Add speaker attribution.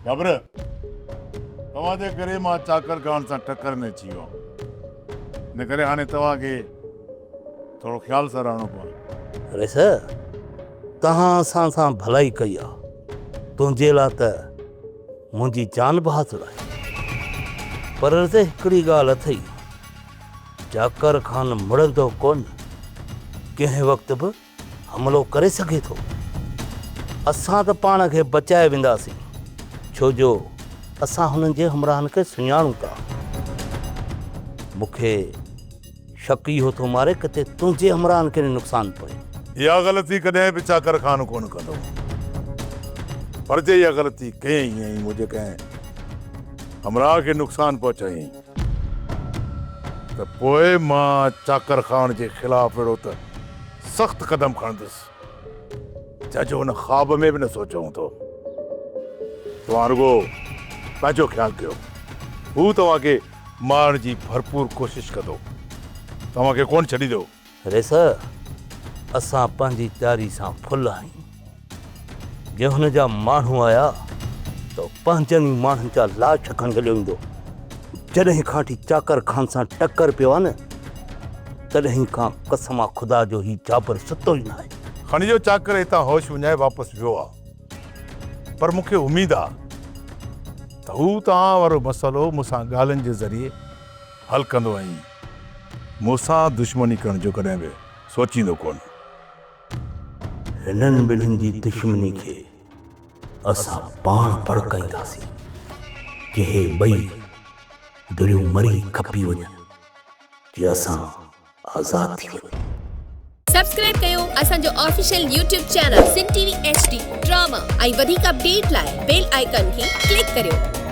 Speaker 1: خبر توهان جي ڪري مان چاڪر خان سان ٽڪر ۾ اچي ويو آهيان. ان ڪري هاڻي توهان کي ٿورو خيال سان رهڻو پوندو.
Speaker 2: رئيس، توهان اسان سان ڀلائي ڪئي آ. تنهنجي لاء ته منهنجي جان به حاضر آهي. پر رئيس هڪڙي ڳالهه اٿئي، چاڪر خان مڙندو ڪونه. ڪنهن وقت به حملو ڪري سگهي ٿو. اسان ته پاڻ کي بچائي وينداسين، ڇو جو اسان هنن جي همراهن کي سڃاڻون ٿا. مون کي شڪ اهو ٿو ماري ڪٿي تنهنجي همراهن کي نه نقصان پوي.
Speaker 1: اها غلطي ڪڏهن به چاڪر خان ڪونه ڪندو. پر جي اها غلطي ڪيائين ۽ منهنجي ڪنهن همراهه کي نقصان پهچايائين ته پوء مان چاڪر خان جي خلاف اهڙو ته سخت قدم کڻندس، جنهن جو هن خواب ۾ به نه سوچيو هوندو. توهان رڳو پنهنجو خيال ڪيو. هو توهان کي مارڻ جي ڀرپور ڪوشش ڪندو. توهان کي ڪونه ڇڏيندو.
Speaker 2: ريس، اسان پنهنجي تياري سان ڦل آهيون. جي هن جا ماڻهو آيا ته پنهنجن ئي ماڻهن جا لاش کڻي هليو ايندو. جڏهن کان وٺي چاڪر خان سان ٽڪر پيو آهي نه، تڏهن کان قسم آ خدا جو هي جابر ستو ئي ناهي.
Speaker 1: کڻي جو چاڪر هتان هوش وڃائي واپس ويو آ، پر مون کي اميد آ ته هو توهان وارو مسئلو مون سان ڳالهين جي ذريعي حل ڪندو ۽ مون سان دشمني ڪرڻ جو ڪڏهن به سوچيندو ڪونه.
Speaker 2: هنن ٻنهين جي دشمني کي اسان پاڻ ڀڙڪائينداسين، جي هي ٻئي ڌريون مري کپي وڃن، جي اسان آزاد ٿي وڃون.
Speaker 3: سبسڪرائب ڪيو اسان جو official YouTube channel Sindh T V H D drama ۽ وڌيڪ اپڊيٽ لاء بيل آئيڪان کي ڪلڪ ڪريو.